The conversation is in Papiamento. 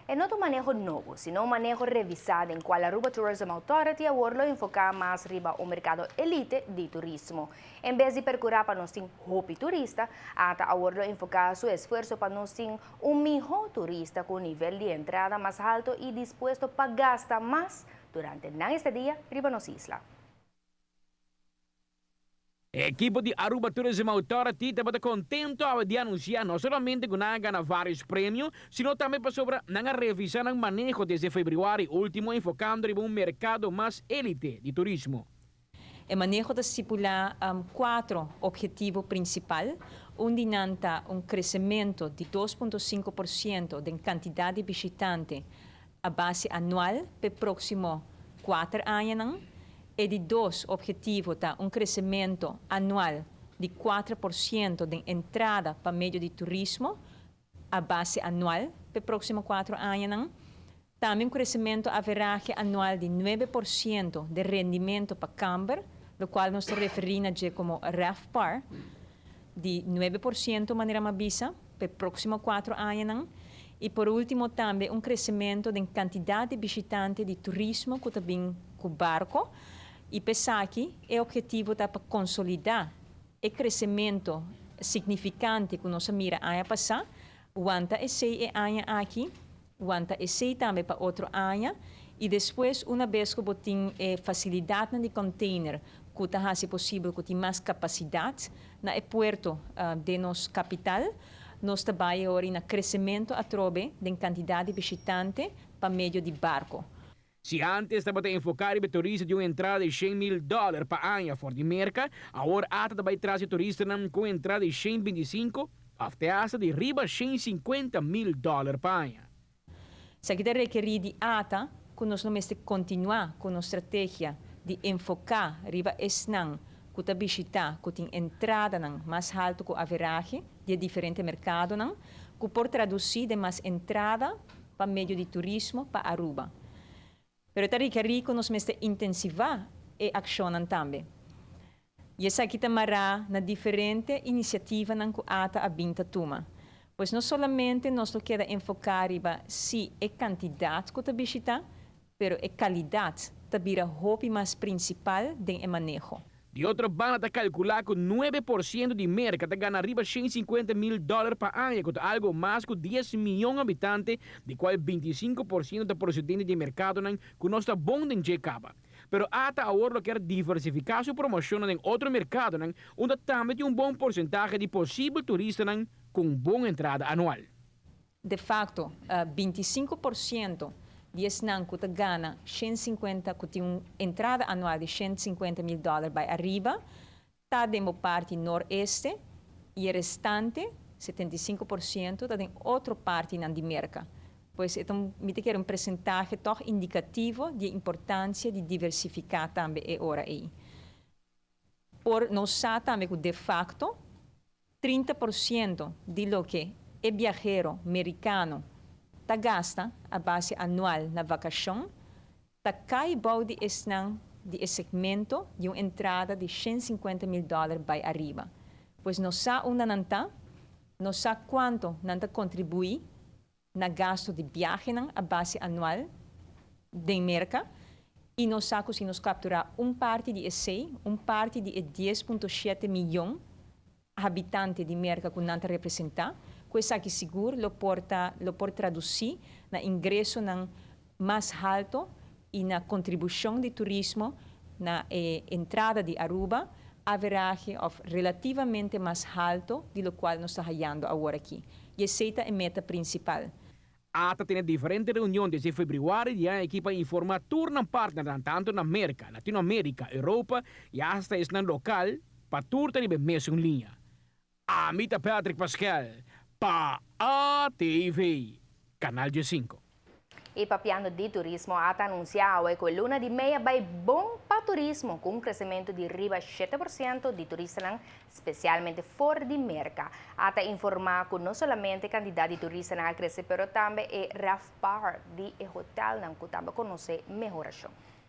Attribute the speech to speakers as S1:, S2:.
S1: E no ta un maneho nobo, sino un maneho revisa den cual Aruba Tourism Authority awor lo enfoca mas riba un mercado elite di turismo. En bes di percura pa nos tin hopi turista, ATA awor lo enfoca su esfuerso pa nos tin un miho turista cu un nivel di entrada mas halto y dispuesto pa gasta mas durante nan estadia riba nos isla.
S2: E ekipo di Aruba Tourism Authority tabata contento awe di anuncia no solamente cu nan a gana varios premio, sino tambe pasobra nan a revisa nan maneho desde februari ultimo enfocando riba un mercado mas elite di turismo.
S3: E maneho ta stipula cuatro obhetivo principal. Un di nan ta un crecemento di 2.5% den cantidad di bishitante a base anual p'e proximo 4 añanan. E di dos obhetivo ta un crecemento anual di 4% den entrada pa medio di turismo a base anual p'e proximo 4 añanan. Tambe un crecemento average anual di 9% di rendimento pa camber, locual nos ta referi como RevPAR, di 9% manera m'a bisa, pa e proximo 4 añanan. Y por ultimo tambe un crecemento di cantidad di bishitante di turismo cu ta bin cu barco. Y p'esaki e obhetivo ta pa consolida e crecemento significante cu nos a mira aña pasa, wanta esey e aña aki, wanta esey tambe pa otro aña, y despues, un bes cu tin facilidad di container, cu ta haci posibel cu tin mas capacidad na e puerto di nos capital, nos ta bay na crecemento atrobe di cantidad di bishitante pa medio di barco.
S2: Si antes tabata enfoca riba turista di un entrada di 100 mil dollar pa aña for di Merca, awor ATA ta bay tras turista cu entrada di 125 of te hasta di riba 150 mil dollar pa aña.
S3: Esaki ta rekeri di ATA cu nos lo mester continua cu nos strategia di enfoca riba esnan cu ta bishita, cu tin entrada nan mas halto cu average di diferente mercado nan, cu por traduci den mas entrada pa medio di turismo pa Aruba. Pero ta rekeri cu nos mester intensiva e accion tambe. Y esaki ta mara na diferente iniciativa nan cu ATA a bin ta tuma. Pues no solamente nos lo keda enfoca riba si e cantidad cu ta bishita, pero e calidad ta bira hopi mas principal den e maneho.
S2: Di otro banda, ta calcula cu 9% di Merca ta gana riba 150 mil dollar pa aña, cu algo mas cu 10 miyon habitante, di cual 25% ta procedente di mercado cu nos ta bon den caba. Pero ATA awor lo kier diversifica su promocion den otro mercado, unda tambe tin un bon porcentahe di posibel turista cu bon entrada anual.
S3: De facto, 25% di esnan cu ta gana 150, cu tin un entrada anual di 150 mil dollar bay ariba, ta den parti noreste y e restante, 75%, ta den otro parti di Merca. Pues anto, mi kier un porcentahe toch indicativo di importancia di diversifica tambe e ora ey. Por nos sa tambe cu de facto 30% di loke e viahero mericano ta gasta a base anual na vacacion, ta cay bou di esnan di segmento di un entrada di 150 mil dollar bay ariba. Pues nos sa unda nan ta, nos sa cuanto nan ta contribui na gasto di viahe a base anual di Merca y nos sa si nos captura un parti di esey, un parti di 10.7 miyon habitante di Merca cu nan ta representa, cu esaki sigur lo por traduci na ingreso nan mas halto y na contribucion di turismo na entrada di Aruba, average of relativamente mas halto di locual nos ta hayando awor aki. Y esey ta e meta principal.
S2: ATA a tene diferente reunion desde februari di aki pa informa tur nan partner tanto na Merca, Latinoamerica, Europa y hasta esnan local pa tur ta riba mesun liña. Ami ta Patrick Pascal, pa ATV, Canal G5.
S1: Y papiando di turismo, a anuncia cu luna di mei a bay bon pa turismo, cu un crecemento di riba 7% di turista, specialmente for di Merca. A informa cu no solamente cantidad di turista a crece, pero tambe e RevPAR di hotel cu tambe conoce mehoracion.